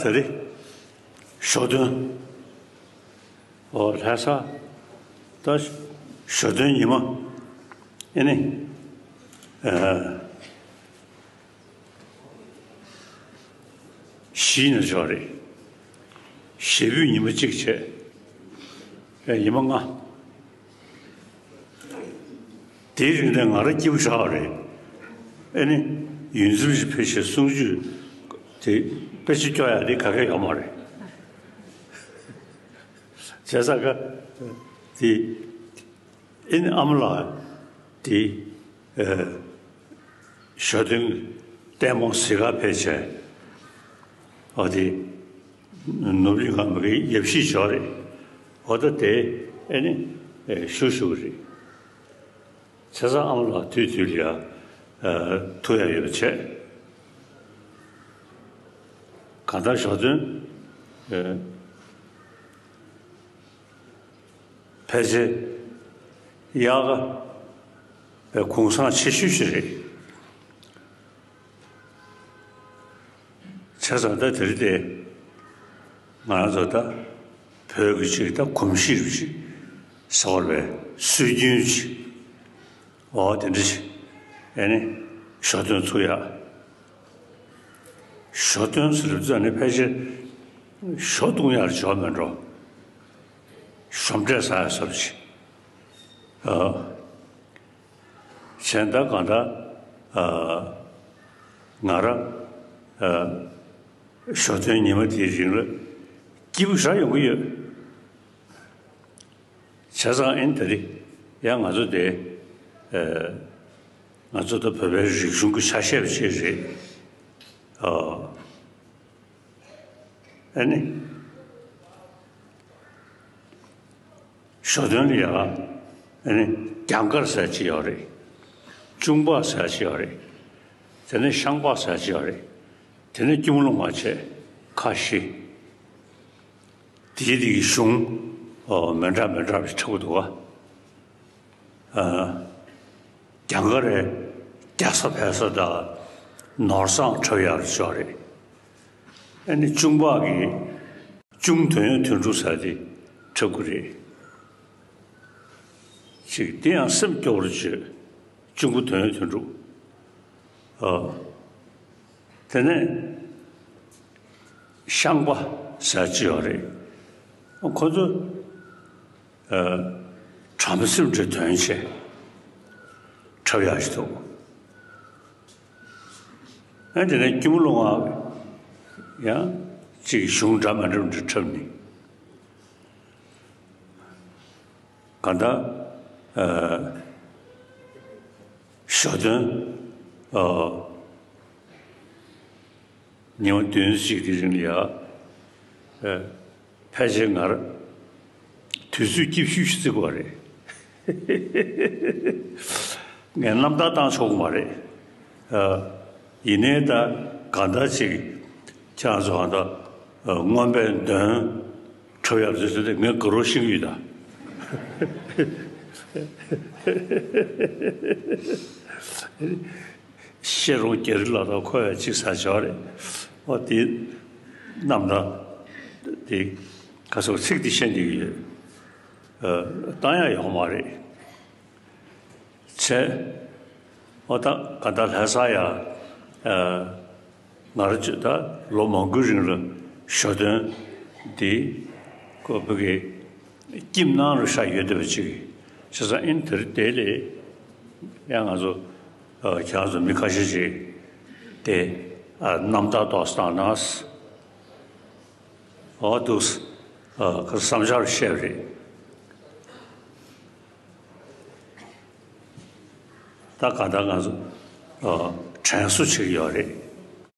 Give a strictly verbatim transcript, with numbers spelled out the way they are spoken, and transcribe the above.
ད་རེས་ཞོ་སྟོན། ཨོ་ལྷ་ས་ད་ཞོ་སྟོན་ཉི་མ། ཨེ་ནི་ཨ་བཞི་ནས་ཆོག་རེད། ཞེ་པོའི་ཉི་མ་གཅིག་བྱས། ཨེ་ཉི་མ་ལྔ། དེའི་རིང་ལ་ང་རང་སྐྱིད་པོ་ཞེ་དྲག་རེད། ཨེ་ནི་ཡུན་ཙམ་ཞིག་ཕལ་ཆེར་གསུང་ཆོས་དེ་དཔེ་ཆ་སྐྱོར་ཡག་དེ་ག་གེ་ཡོད་མ་རེད། བྱས་ཙང་ཀ་དེ་ཨེ་ནི་ཨ་མ་ལགས་དེ་ཨ་ཞོ་སྟོན་ལྟད་མོ་གཟིགས་ག་ཕེབས་བྱས། ཨ་དེ་ནུབ་གླིང་ཁ་མ་གི་ཡབ་གཞིས་ཇོ་རེད། འོ་ད་དེ་ཨེ་ནི་ཨེ་ཞུ་ཞུ་གི་རེད། བྱས་ཙང་ཨ་མ་ལགས་དུས་དུས་ལ་ཡ་ཨ་ཐུག་ཡ་ཡོད་པ་བྱས། གང་ལྟར་ཞོ་སྟོན་ཨེ་ཕལ་ཆེར་དབྱར་ཁ་པའི་གུང་སེང་ཆེ་ཤོས་ཤིག་རེད། བྱས་ཙང་ད་དེ་རིང་དེ་ང་རང་ཚོ་ད་བོད་ཀྱི་ཅིག་ད་གོམས་གཤིས་རུ་ཅིག་ཟེར་བ་ལས་སྲོལ་རྒྱུན་ཅིག་འོ་དེ་འདྲ་ཞིག་ཨེ་ནི་ཞོ་སྟོན་ཚུགས་ཡ། ཞོ་སྟོན་ཟེར་ལབ་ཙང་ནི་ཕལ་ཆེར་ཞོ་བཏུང་ཡར་འཇོག་མེད་འགྲོ། ཞོ་འབྲས་ཟ་ཡ་སོབ་ཅིག་ཨ། གཞན་ད་གང་ལྟར་ཨ་ང་རང་ཨ་ཞོ་སྟོན་ཉི་མ་དེའི་རིང་ལ་སྐྱིད་པོ་ཞེ་དྲག་ཡོང་གི་ཡོད། བྱས་ཙང་ཨེ་ནི་ད་རེས་ཡང་ང་ཚོ་དེ་ཨ་ང་ཚོ་ད་བོད་པའི་རིག་གཞུང་གི་ཆ་ཤས་ཅིག་རེད། ཨ་ཨེ་ནི། ཞོ་སྟོན་ལ་ཡ། ཨ་ནི་རྒྱང་མཁར་ཟེར་ཅིག་ཡོད་རེད། གཅུང་པ་ཟེར་ཅིག་ཡོད་རེད། དེ་ནས་ཤངས་པ་ཟེར་ཅིག་ཡོད་རེད། དེ་ནས་སྐྱོར་མོ་ལུང་པ་བྱས་ཁ་བཞི། དེའི་དེ་གི་གཞུང་ཨོ་མི་འདྲ་མི་འདྲ་བ་ཞིག་འཁྲབ་ཀྱི་འདུག་ག་ཨ། རྒྱང་མཁར་རེད། རྒྱ་བཟའ་བལ་བཟའ་དང་ནོར་བཟང་འཁྲབ་ཡག་ཅིག་ཡོད་རེད། ཨ་ནི་གཅུང་པ་གི་གཅུང་དོན་ཡོད་དོན་གྲུབ་ཟེར་དེ་འཁྲབ་ཀྱི་རེད། ཅིག་དེ་ཡང་སེམས་སྐྱོ་བོར་བྱོས། གཅུང་པོ་དོན་ཡོད་དོན་གྲུབ། ཨ། དེ་ནས་ཤངས་པ་ཟེར་ཅིག་ཡོད་རེད། ཁོ་ཚོ་ཨ་བྲམ་ཟེ་འདྲ་དོན་བྱས་འཁྲབ་ཡག་ཅིག་འདུག་ཨ་དེ་ནས་སྐྱོར་མོ་ལུང་པ་ཡང་ཅིག་གཞུང་འདྲ་མི་འདྲ་འདྲ་འཁྲབ་ནས། གང་ལྟར་ཨ་ཞོ་སྟོན་ཨ་ཉི་མ་བདུན་ཞིག་གི་རིང་ལ་ཡ། ཨ་ཕལ་ཆེར་ང་རང་དུས་ཚོད་སྐྱིད་ཤོས་ཤིག་བརྩི་དགོས་པ་རེད། ངས་རྣམ་ཐར་བཏང་ཆོག་གི་མ་རེད། ཨ་ཡིན་ནའི་ད་གང་ལྟར་ཅིག་ཁྱེད་རང་ཚོ་གང་ལྟར་ཨ་རྔོན་པའི་འདོན་འཁྲབ་ཡག་ཟེར་ཟེར་ཏེ་ངས་དགའ་རོགས་ཤིག་ཡོད་ད། ཤེས་རོགས་རྒྱ་རི་ལ་དང་ཁོ་ཡ་གཅིག་ཟ་ཆོག་རེད། ཨོ་དེ་རྣམ་ཐར་དེ་ག་སོགས་ཚིག་དེ་བཤད་འདི་ཡོད། ཨ་བཏང་ཡག་ཡོད་མ་རེད། བྱས། ཨོ་ད་ག་ད་ལྷ་ས་ཡ། ཨ་ང་རང་ཚོ་ད་ལོ་མང་པོའི་རིང་ལ་ཞོ་སྟོན་འདི་ཀོ་བོད་ཀྱི་ཁྱིམ་ནང་ལ་ཤར་ཡོད་བསྡད་པ་ཅིག་བྱས་ཙང་ཨིན་དེར་དེ་ལས་ཡང་ང་ཚོ་ཨ་ཁྱེད་རང་ཚོ་མི་ཁ་ཤས་ཅིག་དེ་ཨ་རྣམ་ཐར་ཏོག་ཙམ་བཏང་ན། ཨོ་འདུག་ཨ་ཁ་བསམ་འཆར་བཤད་པ་རེད། ད་ག་ད་ང་ཚོ་ཨ་དྲན་གསོ་བྱེད་ཀྱི་ཡོད་རེད།